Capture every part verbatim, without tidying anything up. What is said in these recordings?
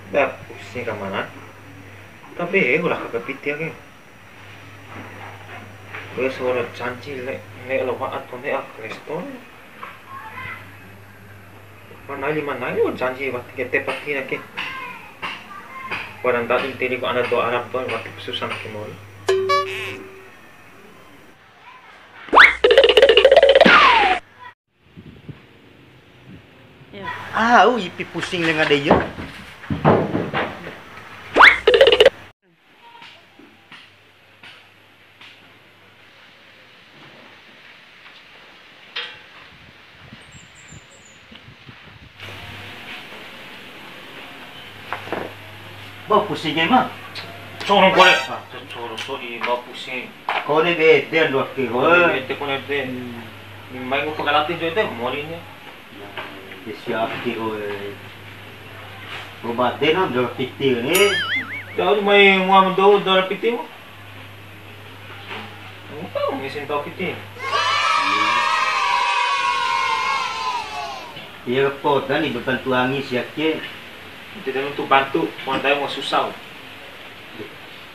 Dah pusing ka mana? Tapi eh, ulah kagak piti ake. Wes wara janji le, le lo wa atau le ak resto. Mana lima nai lo janji wati ke tepati ake. Wara ndadi tiri ko ana do Arab do wati susah ake mori. Ah, au ipi pusing lenga dei ya. Bau pusing ke, Ma? Sorong kore. Ah, sorong so i bau pusing. Kone bede ando ake, kone. Kone bede, kone bede. Hmm. Ni mai ngupa kalati jo ede, mori ni. Nah, de siap ki, koe. Bo bade na, dora piti ni. Jauh mai mua mendo dora piti mu. Ngupa ngisin tau piti. Iya, poda ni bebantu angi sia ke. Tidak untuk bantu, mau susah.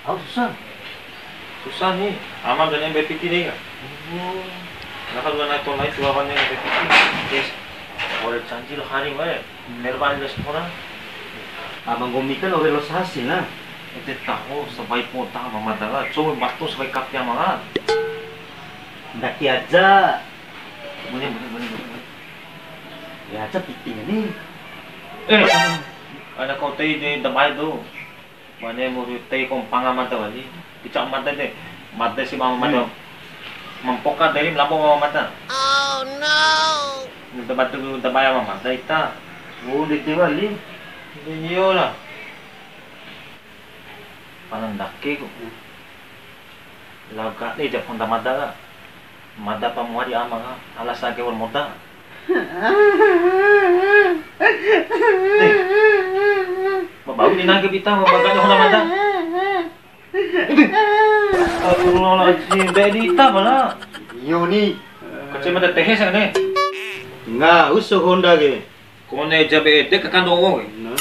Au susah. Susah ni, ama dan M B P T deh ya. Oh. Naka dua naik tol naik dua kan M B P T. Yes. Ore janji lo hari wae. Nerban les orang. Ama nggomi kan ore los hasil na. Ede taho sabai pota ama mada ka. Coba waktu sabai kapnya maka. Ndaki aja. Boleh, boleh, boleh, boleh. Ya aja piting ni. Eh, ada kau tadi di tempat itu. Mane mori tei kompanga mada wali. Picak mada de. Mada si mama mada. Hmm. Mampoka dari lambo mama mada. Oh no. Minta batu minta baya mama mada ita. Oh, de wali. De iyo lah. Pala ndake ku. Lao gade ja honda mada ka. Mada pa mua di ama ka. Ala sa ke wal moda. Eh. Ma bau ni nangke pita, ma baganya honda mada. Astagfirullahaladzim, de di ita bala. Iyo ni. Kacamata tehe sa ne. Nga uso honda ke. Kone jabe ede ka kando owo. Nah.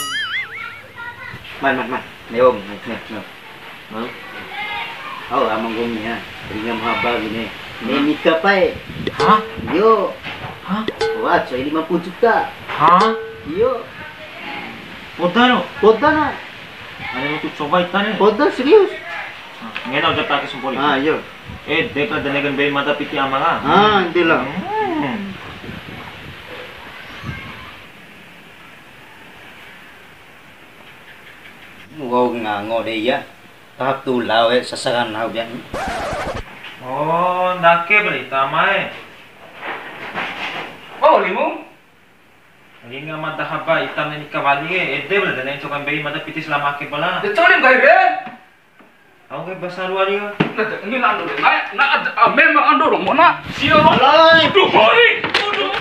Man, man, man. Neo, neo, neo, neo. Hah? Au, ama nggomi ha. Ringa mahaba gini. Ne nika pae. Hah? Yo. Hah? Wah, coy lima puluh juta. Hah? Iyo. Poda no? Poda na. Ada mau coba ikan ya? Poda serius. Ngena udah pakai sempurna. Ah, iyo. Eh, deka denegan bei mata piti amanga. Ah, ede lah. Hmm. Wau ngango de iya. Tahap tu lao e sasaran nau bian. Oh, ndake berita mai. Oh, limu? Ringa mada haba ita ma nika wali ke, ede bala dana cokan mbei mada piti selama ake bala. De colim kai re. Au ke bahasa luar ya. Nah, ini nando de. Nah, nah, ah, memang ando romo na. Sia lo. Alai. Duh, hori. Duh.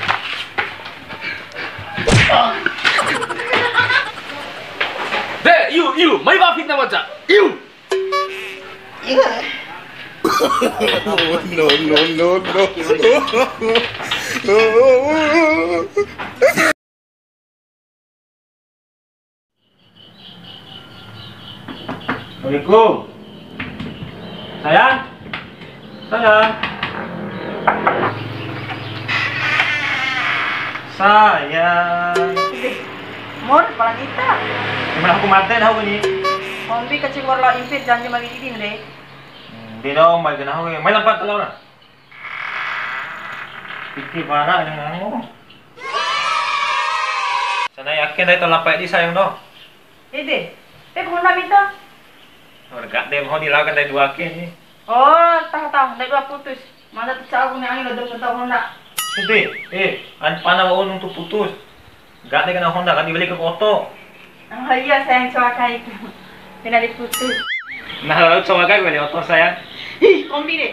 De, iu, iu, mai ba fitnah baca. Iu. No, no, no, no. Assalamualaikum. Sayang. Sayang. Sayang. Ede, mori pala ita. Gimana aku mate dah aku ni? Kombi kecil mori lao impit janji magi didin deh. Hmm, dia dong, mai kena aku. Mai lampat kalau orang. Piti wara dengan aku. Sana yakin dari tolak Pak Edi sayang dong. Ede, te honda mita. Warga deh mau dilakukan dari dua ke ni. Oh, tahu tahu, dari dua putus. Masa tu cau ni angin udah tahu honda. Ede, eh, an pana wa'u nuntu putus. Gade kena honda kan dibeli ke oto. Oh iya, sayang, coba kai itu. Kena diputus. Nah, lalu coba kai beli oto sayang. Ih, kombi deh.